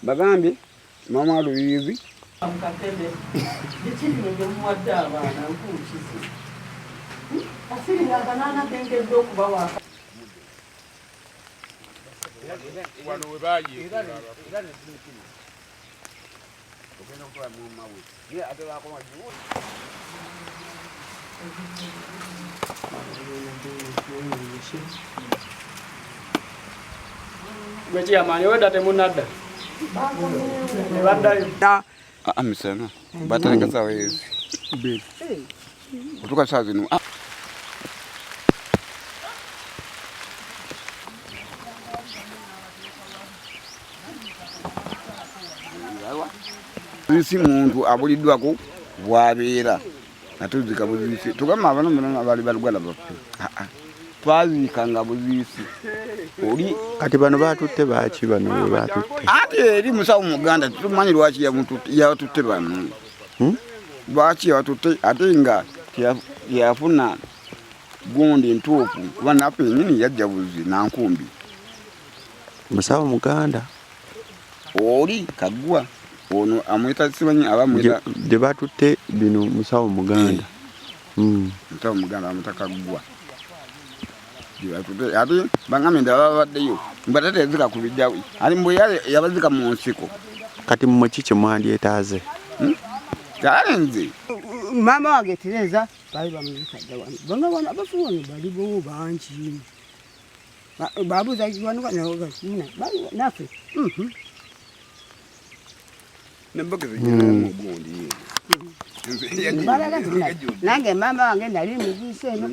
Bagambye mama Lubizi Gwe chairman wedda temunadda. Ne baddayo. Misana batandika saawa ezi bbiri otuuka saawa zino. Si muntu abuliddwako bwabeera natuzika buziisi tugamba abano bano abaali baluganda baffe twaziikanga buziisi oli. Kati bano batutte baki bano batutte? Ate eri musawo muganda tumanyi lwaki yatutte bano. Lwaki yatutte ate nga yafuna gundi ntuufu kuba naffe yennyini yajja buzi nankumbi. Musawo muganda oli Kaggwa ono amwita simanyi abamwita gye batutte bino musawo muganda. Musawo muganda amwita Kaggwa. Ate bangambye nti ababaddeyo mbateteezeka ku bijjawe ati mbu yabazika mu nsiko. Kati mmwe ki kye mwandyetaaze? Kale nze maama wange Tereza baali bamuzika dda wano bonna wano abafu wano bali bo bangi babuuza wano naffe nange maama wange nali muziise eno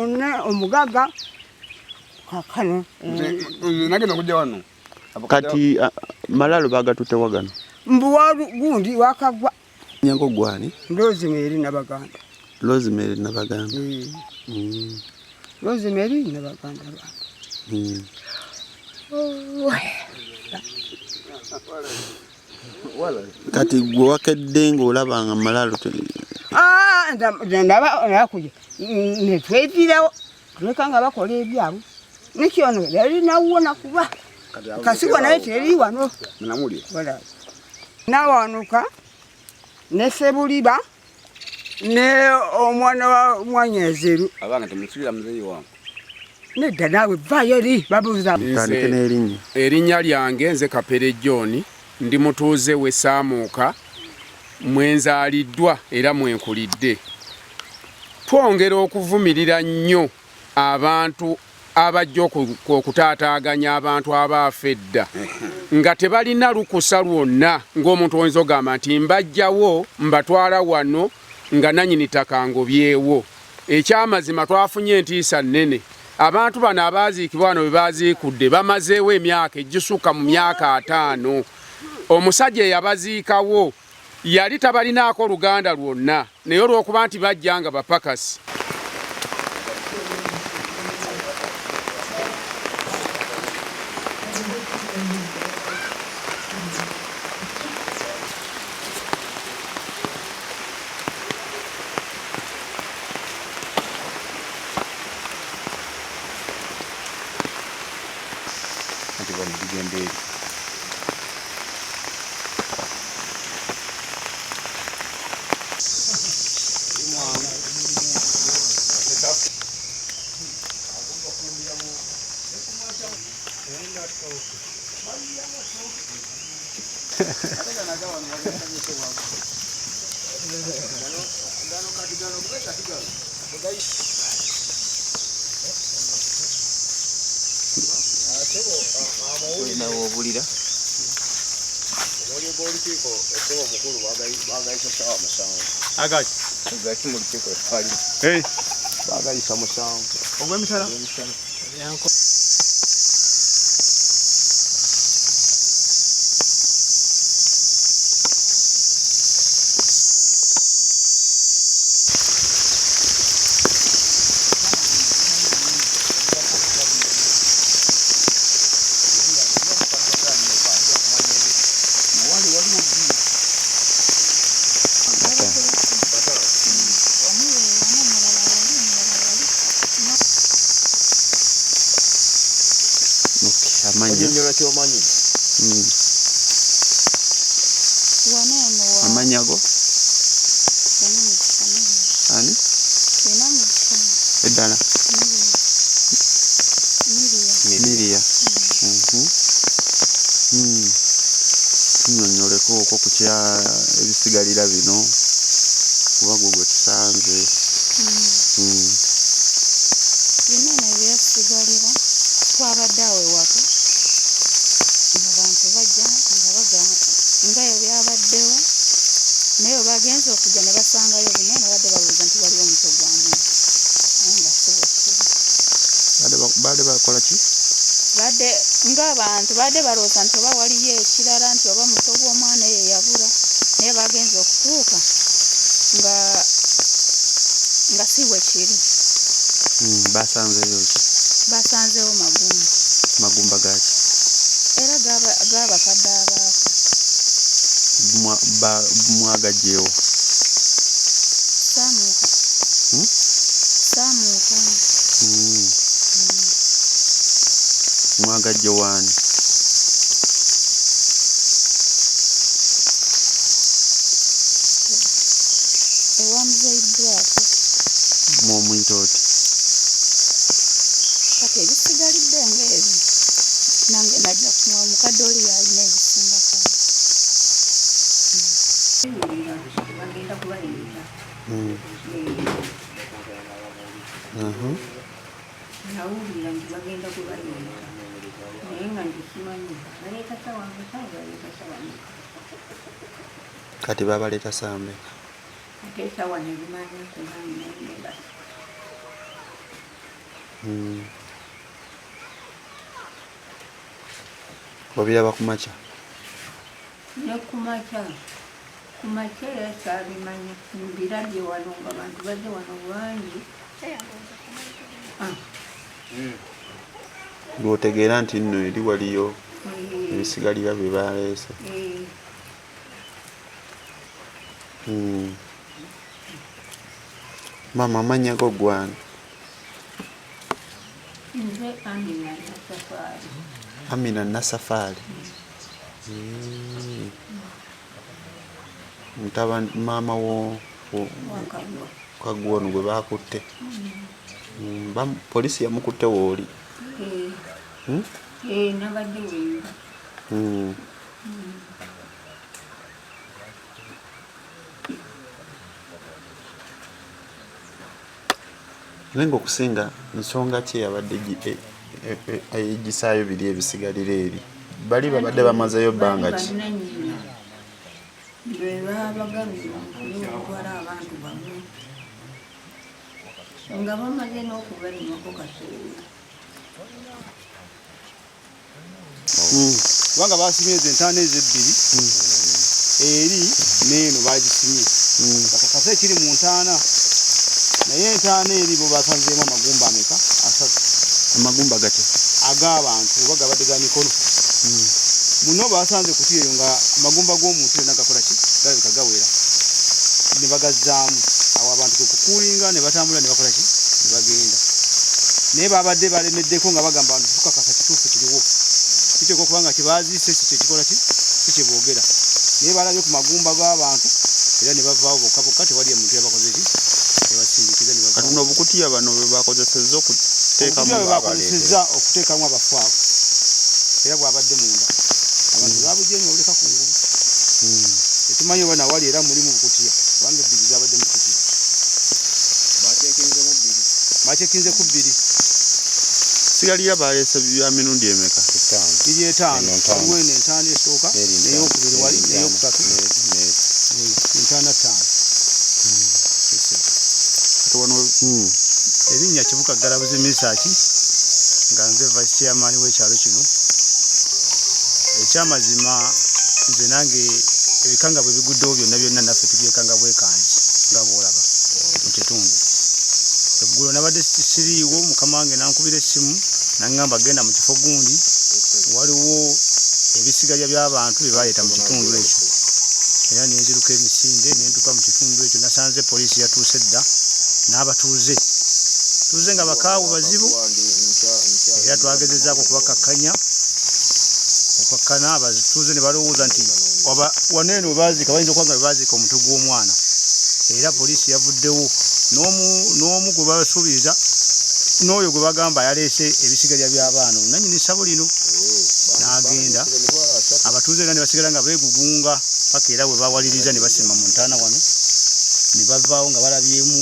naye omugagga kakano nagenda okujja wano. Kati malalo bagatutte wagano mbu gundi wakagwa nyango gwani Rosemary Nabaganda. Rosemary Nabaganda. Rosemary Nabaganda. Kati gwe wakedde ng'olaba nga malalo ndaba netwevirawo tuleka nga bakola ebyabwe nekyono yali nawona kuba kasigwa naye teri wano nawanuka ne Sebuliba ne omwana wa Mwanyezeru. Abange temusubira muzeeyi wange. Nedda naawe vaayo eri babuuza. Tandike n'erinnya. Erinnya lyange nze Kapere John, ndi mutuuze w'e Saamuuka, mwenzaaliddwa era mwenkulidde. Twongera okuvumirira nnyo abantu abajja okutaataaganya abantu abaafa edda nga tebalina lukusa lwonna, ng'omuntu oyinza ogamba nti mbajjawo mbatwala wano nga nannyini ttaka ngobyewo. Ekyamazima twafunye entiisa nnene. Abantu bano abaaziikibwa wano bwe baaziikudde bamazeewo emyaka egisukka mu myaka 5. Omusajja eyabaziikawo yali tabalinaako luganda lwonna, naye olw'okuba nti bajja nga bapakasi. Amannya. Kyomanyi. Wano eno wa Amannya go? Eno Mugisha Miriam. Ani? Eno Mugisha Eddala? Miriam. Miriam. Miria. Tunnyonnyoleko okwo ku kya ebisigalira bino kuba gwe gwe tusanze. Bino eno ebyesigalira twabadde awo ewaka abantu bajja nga bagamba nga ebyabaddewo, naye bwe bagenze okujja ne basangayo bino, babadde balowooza nti waliwo omutwe gwa muntu, naye nga si bwe kiri. Baadde bakola ki? Badde ng'abantu badde balowooza nti oba waliyo ekirala, nti oba mutwe gw'omwana eyo yabula, naye bagenze okutuuka nga si bwe kiri. Basanzeeyo ki? Basanzeewo magumba. Magumba gaki? Era g'abakadde abaafa. Mwagaggyeewo? Saamuuka. Saamuuka. Mwagaggye waani? Ewa Muzeeyi Black. Mw'omuyita oti? Kati ebisigalidde ng'ebyo nange najja kunywa, omukadde oli y'alina ebisingako. Bagenda kubaleeta. Nawulira nti bagenda kubaleeta, naye nga nze simanyi baleeta ssaawa mmeka, baleeta ssaawa mmeka. Kati babaleeta ssaawa mmeka? Ate essaawa nezimanya kubanga nebasa. Wabiraba ku makya? Ne ku makya. Ku makya era saabimanya, mbirabye wano nga bantu bazze wano bangi. Lw'otegeera nti nno eri waliyo ebisigalira bye baleese. Maama, amannya go gwani? Nze Amina Nasafaali. Amina Nasafaali. Mutabani maama wo Kaggwa ono gwe baakutte. Poliisi yamukutte wooli? Nabadde wendi. Naye ng'okusinga nsonga ki eyabadde egisaayo biri ebisigalira eri? Bali babadde bamazeeyo bbanga ki? Be babagambye mutwale abantu bammwe nga bamaze n'okubalimako kasooli. Kubanga basimye ezo entaana ezo ebbiri, eri n'eno bagisimye, bakakase ekiri mu ntaana. Naye entaana eri bo basanzeemu amagumba ameka? 3. Amagumba gatya? Ag'abantu oba gabadde ga mikono. Muno basanze kuti eyo nga amagumba g'omuntu yonna gakola ki? Galabika gawera. Ne bagazzaamu. Awo abantu kwe kukuulinga ne batambula ne bakola ki? Ne bagenda. Naye babadde balemeddeko nga bagamba nti tukakasa kituufu kiriwo. Kiteekwa okuba nga kye baaziise si kye kikola ki? Si kye boogera. Naye balabye ku magumba g'abantu era ne bavaawo bokka bokka, tewali muntu yabakoze ki? Yabasindiikiriza ne bavaawo. Kati buno obukutiya bano bwe bakozesezza okuteekamu Obukutiya bwe bakozesezza okuteekamu abafu abo era bwabadde munda. Abantu babugyemu babuleka ku ngulu. Tetumanyi oba nawali era mulimu bukutiya kubanga ebbiri zabadde mu bukutiya. Bakyekinze ku bbiri. Sigalira baleese bya mirundi emeka? Biri etaano. Waliwo eno entaana esooka, n'eyokubiri wali, n'eyokusatu. Entaana 5. Kati wano, Erinnya Kibuka Galabuzi Misaki, nga nze vice chairman w'ekyalo kino. Ekyamazima nze nange ebikanga bwe biguddewo byonna byonna naffe tubyekanga bwekangi nga bw'olaba mu kitundu. Eggulo nabadde siriiwo, mukama wange n'ankubira essimu n'aŋŋamba genda mu kifo gundi, waliwo ebisigalya by'abantu bye baleeta mu kitundu ekyo. Era ne nziruka emisinde ne ntuuka mu kitundu ekyo, nasanze poliisi yatuuse dda n'abatuuze. Tuuze nga bakaawu bazibu, era twagezezzaako okubakakkanya Okukakkana abatuuze ne balowooza nti wano eno we baaziika bayinza okuba nga we baaziika omutwe gw'omwana era poliisi yavuddewo n'omu gwe basuubiriza n'oyo gwe bagamba yaleese ebisigalira by'abaana nannyini ssabo lino n'agenda abatuuze era ne basigala nga beegugunga paka era bwe bawaliriza ne basima mu ntaana wano ne bavaawo nga balabyemu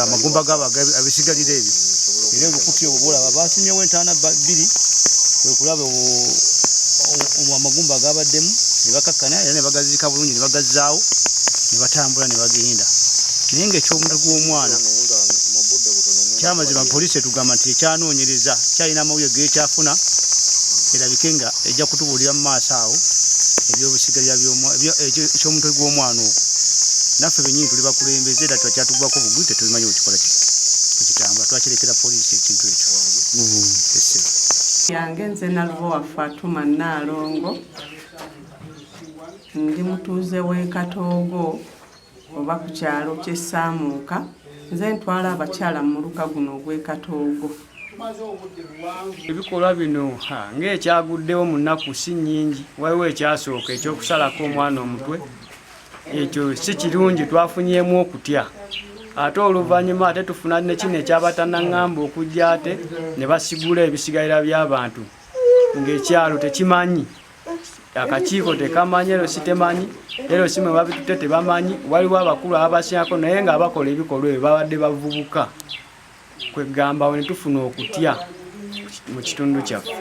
amagumba gaabo ebisigalira ebyo era obukuti obwo bwolaba basimyewo entaana bbiri kwe kulaba amagumba agabaddemu ne bakakkana era ne bagaziika bulungi ne bagazzaawo ne batambula ne bagenda naye ng'ekyomutwe gw'omwana kyamazima poliisi etugamba nti ekyanoonyereza kyalina amawulire gekyafuna erabike nga ejja kutubuulira mu maaso awo ebyobisigalira ekyomutwe gw'omwana ogwo naffe benyini tuli bakulembeze era twakyatugwako bugwi tetubimanyi bwekikola bwekitambula twakirekera poliisi ekintu ekyo essebo. Yange nze Nalubowa Fatuma Nnaalongo, ndi mutuuze w'e Katoogo oba ku kyalo ky'e Ssaamuuka. Nze ntwala abakyala mu muluka guno ogw'e Katoogo. Ebikolwa bino ng'ekyaguddewo mu nnaku si nnyingi, waliwo ekyasooka eky'okusalako omwana omutwe, ekyo si kirungi, twafunyeemu okutya. Ate oluvannyuma ate tufuna ne kino ekyabatanaŋŋamba okujja ate ne basigula ebisigalira by'abantu ng'ekyalo tekimanyi, akakiiko tekamanyi, ero si temanyi, ero si mwe babitutte tebamanyi. Waliwo abakulu ababasingako naye ng'abakola ebikolwa ebyo babadde bavubuka. Kwegamba awo ne tufuna okutya mu kitundu kyaffe,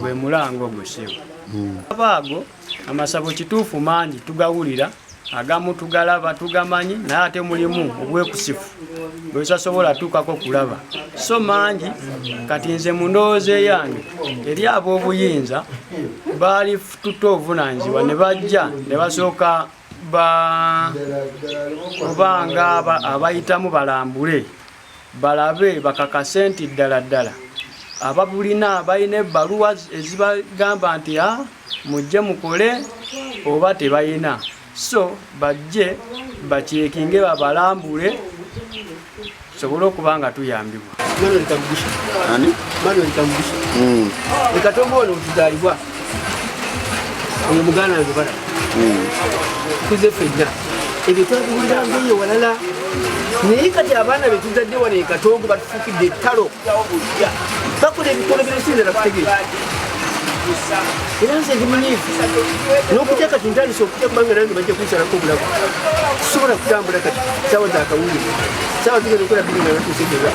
gwe mulango ogwo ssebo. Abaago amasabo kituufu mangi tugawulira, agamu tugalaba tugamanyi, naye ate mulimu obwekusifu bwe tutasobola tuukako kulaba, so mangi. Kati nze mu ndowooza eyange eri ab'obuyinza baali tutte obuvunaanyizibwa ne bajja ne basooka oba nga abayitamu balambule balabe bakakase nti ddala ddala ababulina balina ebbaluwa ezibagamba nti a mujje mukole oba tebalina, so bajje bakyekinge babalambule tusobole okuba nga tuyambibwa. Manuel Kamugisha. Ani? Manuel Kamugisha. Ekatongo wano tuzaalibwa. Oyo muganda wange bala. Tukuze ffenna. Ebyo twabiwuliranga eyo walala. Naye kati abaana be tuzadde wano e Katongo batufuukidde ettalo. Bakola ebikolwa bino na kutegeera. Era nze ndi munyiivu n'okutya kati ntandise okutya kubanga nange bajja kunsalako obulamu. Sisobola kutambula kati saawa za kawungeezi, saawa zigenda okukola bbiri nga natuuse gyewa.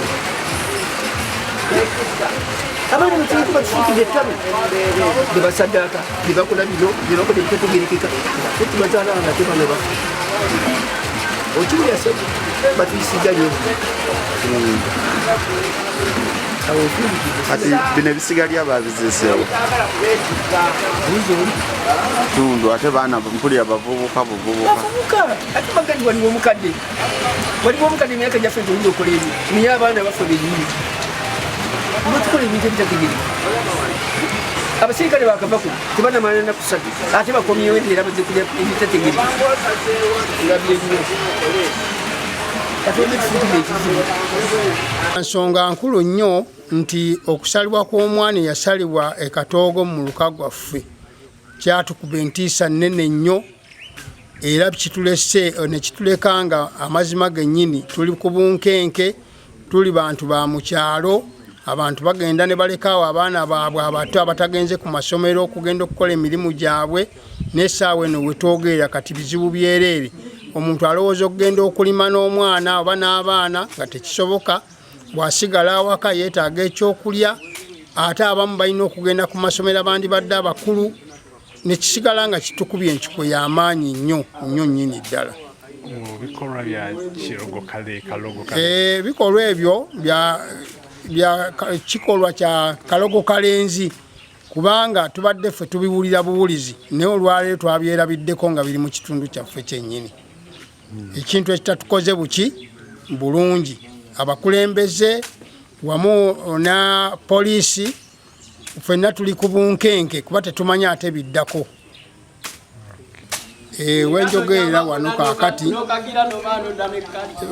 Abaana betuliko batufuukidde ettalo, ne basaddaaka, ne bakola bino, ne bakola ebitategeerekeka, tetubazaala nga ate bano bafa. Okiwulira ssebo, batuyisizza nnyo. Kati bino ebisigalira babiziseewo tundu ate baana mpulira bavubuka buvubuka. Bavubuka ate bagandi waliwo omukadde, waliwo omukadde emyaka gyaffe nti oyinza okola ebyo, naye abaana baffe bennyini batukola ebintu ebitategerekeka. Abasirikale bakavaku tebanamala nnaku ssatu ate bakomyewo era bazze kulya ebitategerekeka nga byenyo. Katonda ekifuukidde ekizibu. Nsonga nkulu nnyo nti okusalibwa kw'omwana eyasalibwa e Katoogo mu muluka gwaffe kyatukuba entiisa nnene nnyo, era kitulese ne kituleka nga amazima gennyini tuli ku bunkenke, tuli bantu ba mu kyalo. Abantu bagenda ne balekaawo abaana baabwe abato abatagenze ku masomero okugenda okukola emirimu gyabwe, n'essaawa eno we twogerera kati bizibu byereere. Omuntu alowooza okugenda okulima n'omwana oba n'abaana nga tekisoboka, bw'asigala awaka yeetaaga ekyokulya, ate abamu balina okugenda ku masomero abandibadde abakulu, ne kisigala nga kitukubye enkiko y'amaanyi nnyo nnyo nnyini ddala. Bikolwa bya kirogo kale kalogo kale. Ebikolwa ebyo bya kikolwa kya kalogo kalenzi, kubanga tubadde ffe tubiwulira buwulizi, naye olwaleero twabyerabiddeko nga biri mu kitundu kyaffe kyennyini. Ekintu ekitatukoze buki bulungi. Abakulembeze wamu na poliisi ffenna tuli ku bunkenke kuba tetumanyi ate biddako. Wenjogerera wano kaakati,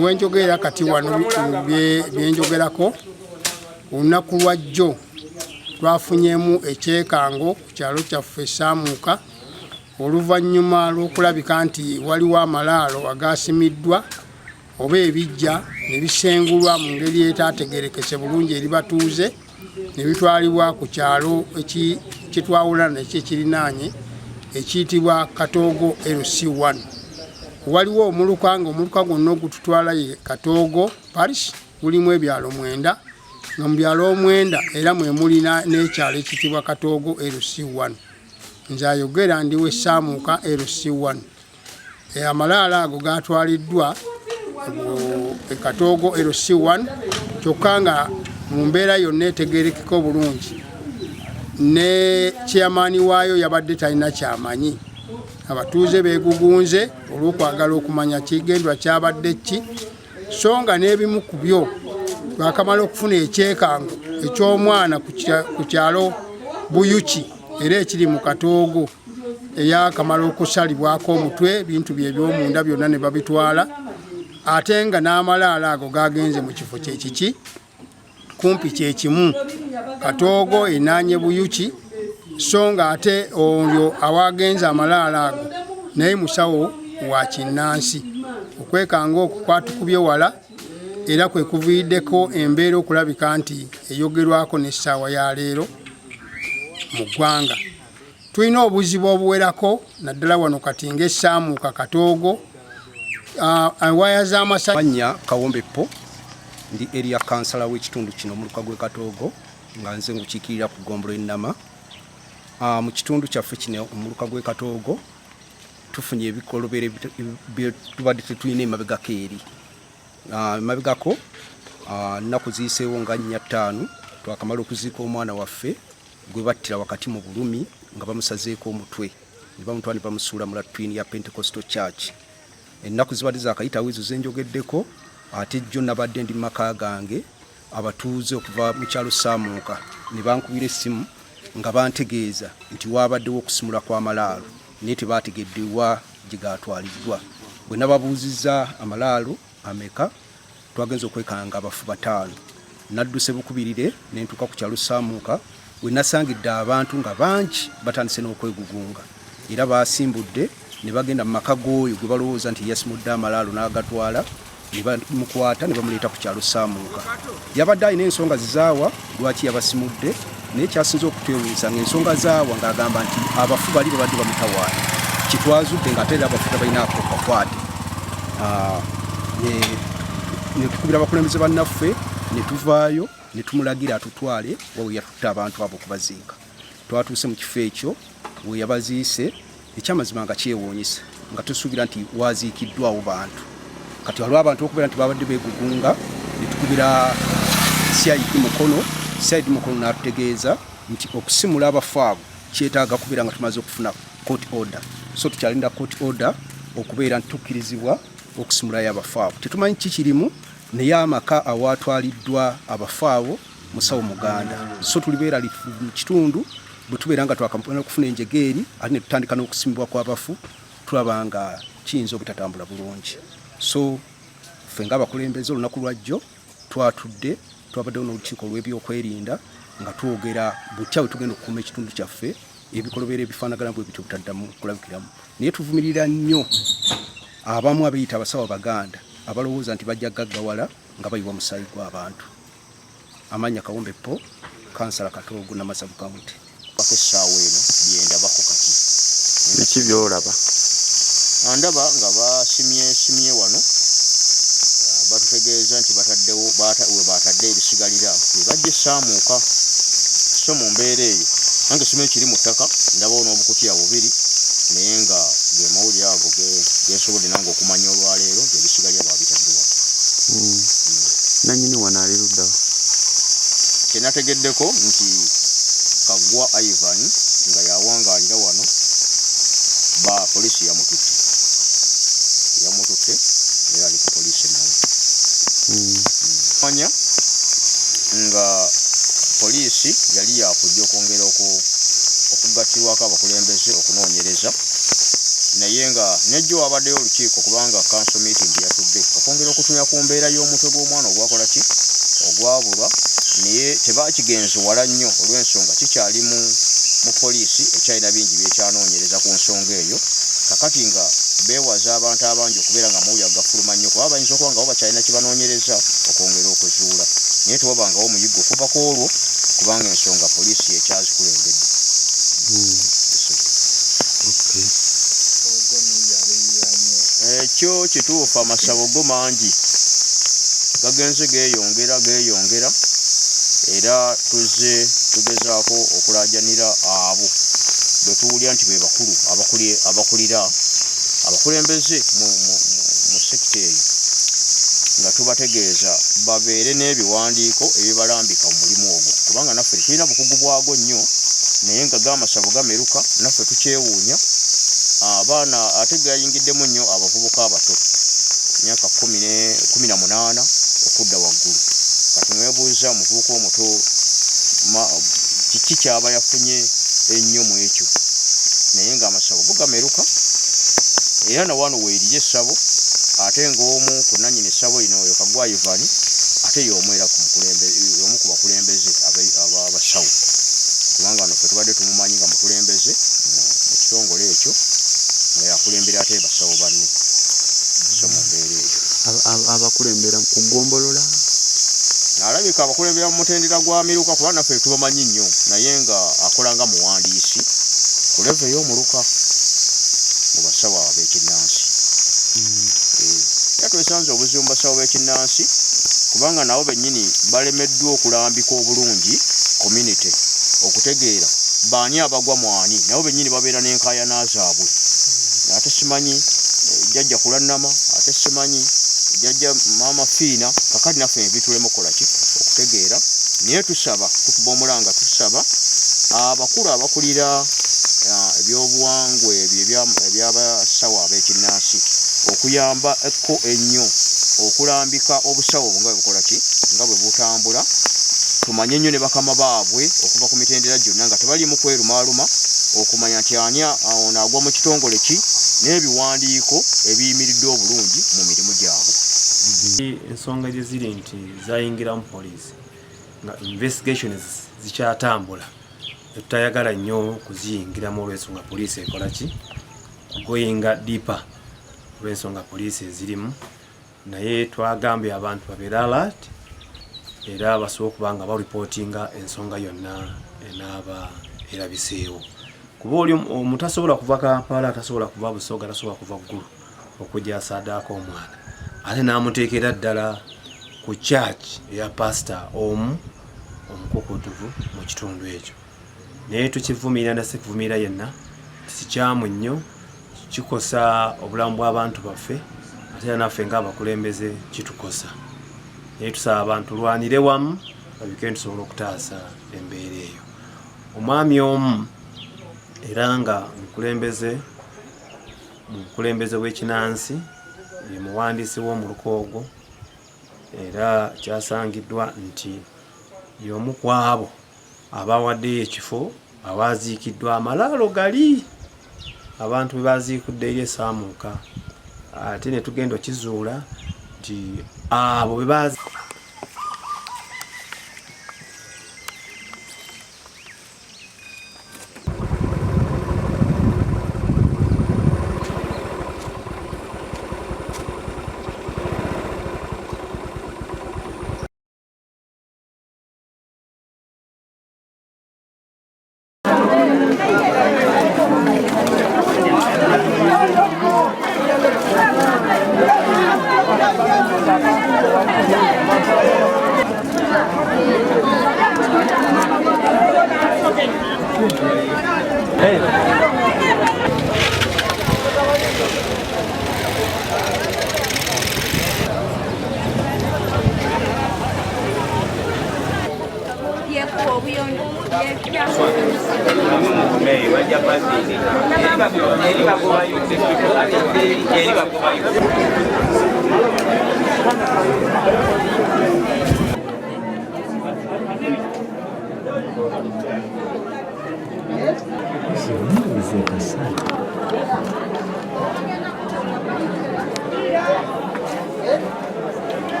wenjogerera kati wano byenjogerako, olunaku lwa jjo Twafunyemu ekyekango ku kyalo kyaffe Saamuuka oluvannyuma lw'okulabika nti waliwo amalaalo agaasimiddwa oba ebiggya ne bisengulwa mu ngeri etaategeerekese bulungi eri batuuze ne bitwalibwa ku kyalo kitwawula nakyo ekirinaanye ekiyitibwa Katoogo LC1. Waliwo omuluka ng'omuluka gwonna ogututwala ye Katoogo Parish gulimu ebyalo mwenda nga mu byalo omwenda era mwe muli n'ekyalo ekiyitibwa Katoogo LC1. Nze ayogera ndi w'e Saamuuka LC1. Amalaalo ago gaatwaliddwa e Katoogo LC1 kyokka nga mu mbeera yonna etegeerekeka obulungi ne chairman waayo yabadde talina kyamanyi. Abatuuze beegugunze olw'okwagala okumanya kigendwa kyabadde ki, so nga n'ebimu ku byo twakamala okufuna ekyekango eky'omwana ku kyalo Buyuki era ekiri mu Katoogo eyakamala okusalibwako omutwe, ebintu bye eby'omunda byonna ne babitwala, ate nga n'amalaalo ago gagenze mu kifo kyekiki kumpi kyekimu Katoogo enaanye Buyuki, so nga ate oyo awagenze amalaalo ago naye musawo wa kinnansi. Okwekanga okwo kwatukubye wala era kwe kuviiriddeko embeera okulabika nti eyogerwako n'essaawa ya leero mu ggwanga. Tulina obuzibu obuwerako naddala wano kati ng'essaamuuka Katoogo, waya z'amasannyalaze. Mannya Kawombe Po, ndi area kansala w'ekitundu kino omuluka gw'e Katoogo nga nze ngukiikirira ku ggombolola e Nnama. Mu kitundu kyaffe kino omuluka gw'e Katoogo tufunye ebikolobero bye tubadde tetulina emabegako eri. Emabegako nnaku ziyiseewo nga nnya ttaano twakamala okuziika omwana waffe gwe battira wakati mu bulumi nga bamusazeeko omutwe ne bamutwala ne bamusuula mu latwini ya Pentecostal Church. Ennaku zibadde zaakayitawo ezo ze njogeddeko, ate jjo nabadde ndi mu maka gange abatuuze okuva mu kyalo Saamuuka ne bankubira essimu nga bantegeeza nti waabaddewo okusimula kw'amalaalo naye tebaategedde wa gye gaatwaliddwa. Bwe nababuuzizza amalaalo ameka, twagenze okwekanga abafu bataano. Nadduse bukubirire ne ntuuka ku kyalo Saamuuka we nasangidde abantu nga bangi batandise n'okwegugunga era baasimbudde ne bagenda mu maka g'oyo gwe balowooza nti yasimudde amalaalo n'agatwala ne bamukwata ne bamuleeta ku kyalo Saamuuka. Yabadde alina ensonga zizaawa lwaki yabasimudde naye kyasinze okutwewuunyisa ng'ensonga zaawa ng'agamba nti abafu bali babadde bamutawaanya kye twazudde ng'ate era abafu tabalinaako kakwate. Ne tukubira abakulembeze bannaffe ne tuvaayo ne tumulagira atutwale wa we yatutte abantu abo okubaziika. Twatuuse mu kifo ekyo we yabaziise ekyamazima nga kyewuunyisa nga tusuubira nti waaziikiddwawo bantu. Kati waliwo abantu okubeera nti babadde beegugunga ne tukubira CID Mukono, CID Mukono n'atutegeeza nti okusimula abafu abo kyetaaga kubeera nga tumaze okufuna court order, so tukyalinda court order okubeera nti tukkirizibwa okusimulayo abafu abo. Tetumanyi ki kirimu naye amaka awaatwaliddwa abafu abo musawo Muganda, so tuli beeralifu mu kitundu bwe tubeera nga twakamala okufuna enjegeeri ate ne tutandika n'okusimibwa kw'abafu tulaba nga kiyinza obutatambula bulungi. So ffe ng'abakulembeze olunaku lwajjo twatudde twabaddewo n'olukiiko olw'ebyokwerinda nga twogera butya bwe tugenda okukuuma ekitundu kyaffe ebikolobero ebifaanagana bwe bityo butaddamu kulabikiramu. Naye tuvumirira nnyo abamu abeeyita abasawo Abaganda abalowooza nti bajja gaggawala nga bayiwa musaayi gw'abantu. Amannya Kawombe Paul, Kansala Katoogo Namasavu County. Paka essaawa eno bye ndabako kati. Biki by'olaba? Ndaba nga basimyesimye wano batutegeeza nti bataddewo we baatadde ebisigalira bye bajja essaamuuka. So mu mbeera eyo nange simanyi kiri mu ttaka, ndabawo n'obukutiya bubiri naye nga ge mawulire ago ge nsobodde nange okumanya olwaleero nti ebisigalira baabitadde wano. Nannyini wano ali ludda wa? Kye nategeddeko nti Kaggwa Ivan nga y'awangaalira wano ba poliisi yamututte yamututte era ali ku poliisi e Nala. Manya nga poliisi yali yakujja okwongera okugattirwako abakulembeze okunoonyereza naye nga nejjo wabaddeyo olukiiko kubanga council meeting yatudde okwongera okutunya ku mbeera y'omutwe gw'omwana ogwakola ki ogwabulwa. Naye tebakigenze wala nnyo olw'ensonga kikyali mu mu poliisi ekyalina bingi byekyanoonyereza ku nsonga eyo. Kakati nga beewaza abantu abangi okubeera nga amawulire agafuluma nnyo kuba bayinza okuba nga bo bakyalina kye banoonyereza okwongera okuzuula. Naye tewabangawo muyiggo okuva ku olwo kubanga ensonga poliisi y'ekyazikulembedde. Ekyo kituufu amasabo go mangi gagenze geeyongera geeyongera era tuzze tugezaako okulaajanira abo be tuwulira nti be bakulu abakulira abakulembeze mu, mu, mu, mu sekita eyo nga tubategeeza babeere n'ebiwandiiko ebibalambika mu mulimu ogwo kubanga naffe tetulina bukugu bwago nnyo naye nga g'amasabo gameruka naffe tukyewuunya. Abaana ate gayingiddemu nnyo abavubuka abato myaka 18 okudda waggulu. Kati newebuuza omuvubuka omuto kiki kyaba yafunye ennyo mu ekyo, naye nga amasabo go gameruka era na wano weeriri essabo ate ng'omu ku nannyini ssabo lino oyo Kaggwa Ivan ate y'omu era ku y'omu ku bakulembeze abasawo kubanga wano ffe tubadde tumumanyi nga mukulembeze mu kitongole ekyo nga yakulembera ate basawo banne so mu mbeera eyo abakulembera ku ggombolola alabika abakulembera mu mutendera gwa miruka kuba naffe tubamanyi nnyo naye nga akola nga muwandiisi ku levo ey'omuluka mu basawo abo ab'ekinnansi. Era twesanze obuzibu mu basawo b'ekinnansi kubanga nabo bennyini balemeddwa okulambika obulungi community okutegeera baani abagwa mu ani, nabo bennyini babeera n'enkaayana zaabwe. Ate simanyi jjajja Kulannama, ate simanyi jjajja Maama Fiina, kakati naffe ebitulema okukola ki? Okutegeera. Naye tusaba, tukuba omulanga tusaba abakulu abakulira ebyobuwangwa ebyo eby'abasawo ab'ekinnansi okuyamba ko ennyo okulambika obusawo obwo nga bwe bukola ki? Nga bwe butambula, tumanye nnyo ne bakama baabwe okuva ku mitendera gyonna nga tebaliimu kwerumaaluma okumanya nti ani ono agwa mu kitongole ki n'ebiwandiiko ebiyimiridde obulungi mu mirimu gyabwe. Ensonga gye ziri nti zayingiramu poliisi nga investigations zikyatambula tetutayagala nnyo kuziyingiramu olw'ensonga poliisi ekola ki kugoyinga deeper olw'ensonga poliisi ezirimu naye twagambye abantu babeere alert era basobola okuba nga baripootinga ensonga yonna enaaba erabiseewo kuba oli omuntu tasobola kuva Kampala, tasobola kuva Busoga, tasobola kuva Ggulu okujja asadaaka omwana ate n'amuteekera ddala ku church eya pasita omu omukukutuvu mu kitundu ekyo naye tukivumirira nasikuvumirira yenna kikyamu nnyo kikosa obulamu bw'abantu baffe ate era naffe ng'abakulembeze kitukosa naye tusaba abantu lwanire wamu babike tusobola okutaasa embeera eyo omwami omu era nga mukulembeze mu bukulembeze bw'ekinansi ye muwandiisi w'omuluka ogwo era kyasangiddwa nti y'omu ku abo abawaddeyo ekifo awaaziikiddwa amalaalo gali abantu bwe baaziikudde eri esaamuuka ate ne tugenda okizuula nti abo be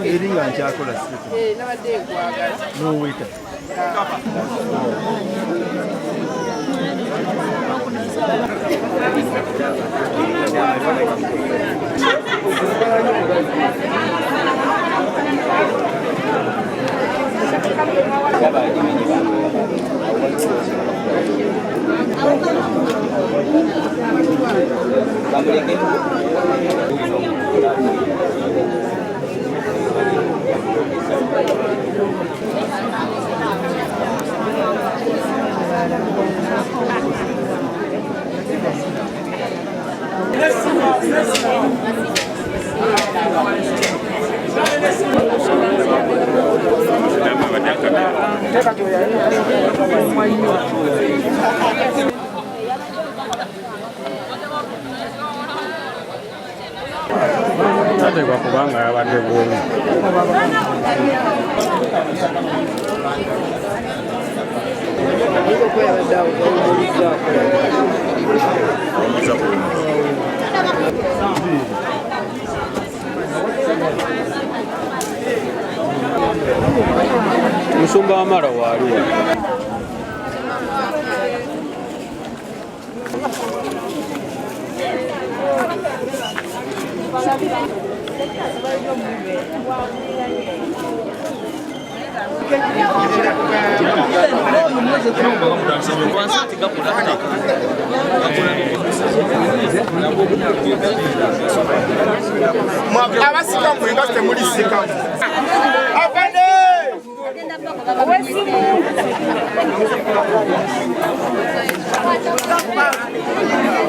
Eri nga nkyakola n'oweta. Tateekwa kubanga yabadde bwomu. Musumba wamala waaliwo. Abasika mwenga temulisika. Afande!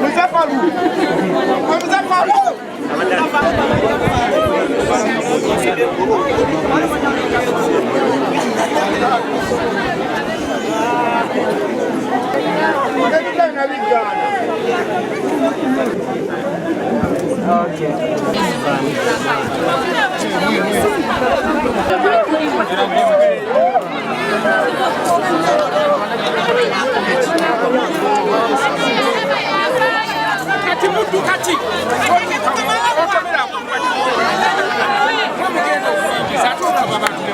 Muzafaru! Muzafaru! Kati muddu kati mugenda okuyingiza ate olaba abantu ne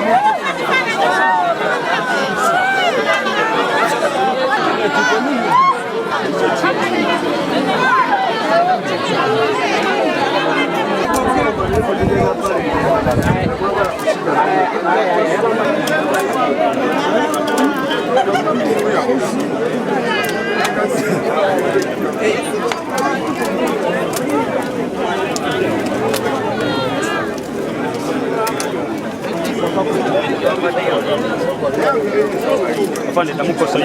Afande tamukosa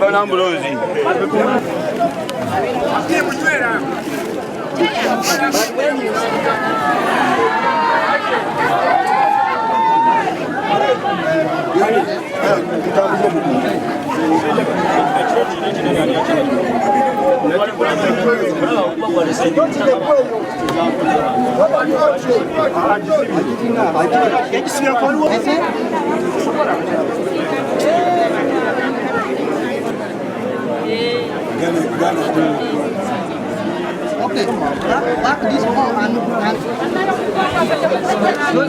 Banambulozi. Okay, back this one and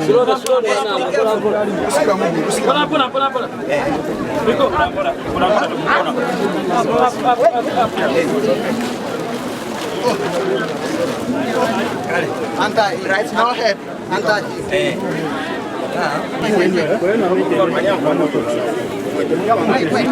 slowly, Anti, right now head, anti. Wait, wait.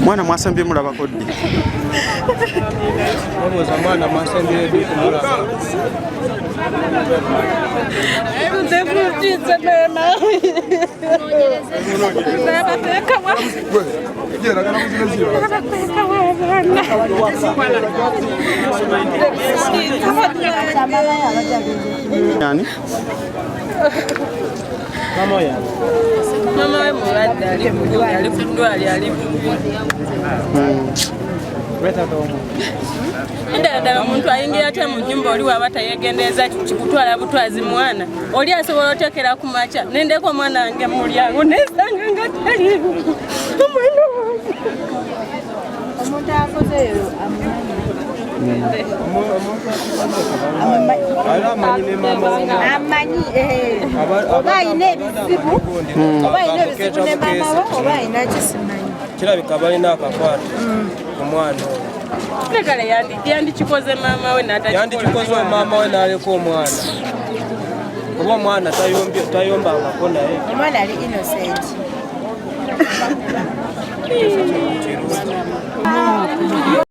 Mwana mwasembye mulabako ddi? Babuuza mwana mwasembye ddi kumulaba? Yani? Mama we mulwadde ali ali ku ddwaliro ali bubi. Endala ddala omuntu ayingira atya mu nnyumba oli waba tayegendereza kikutwala butwazi mwana oli asobola otekera ku makya nendeka omwana wange mu mulyango nesanga nga taliiwo omwana wange. Omuntu akozeeyo amanyi oba alina ebizibu oba alina ebizibu ne maama we oba alina kisimanyi kirabika balina akakwate omwana oyo. Kale yandikikoze maama we yandikikoze maama we n'aleka omwana oba omwana tayombangako naye omwana ali innocent.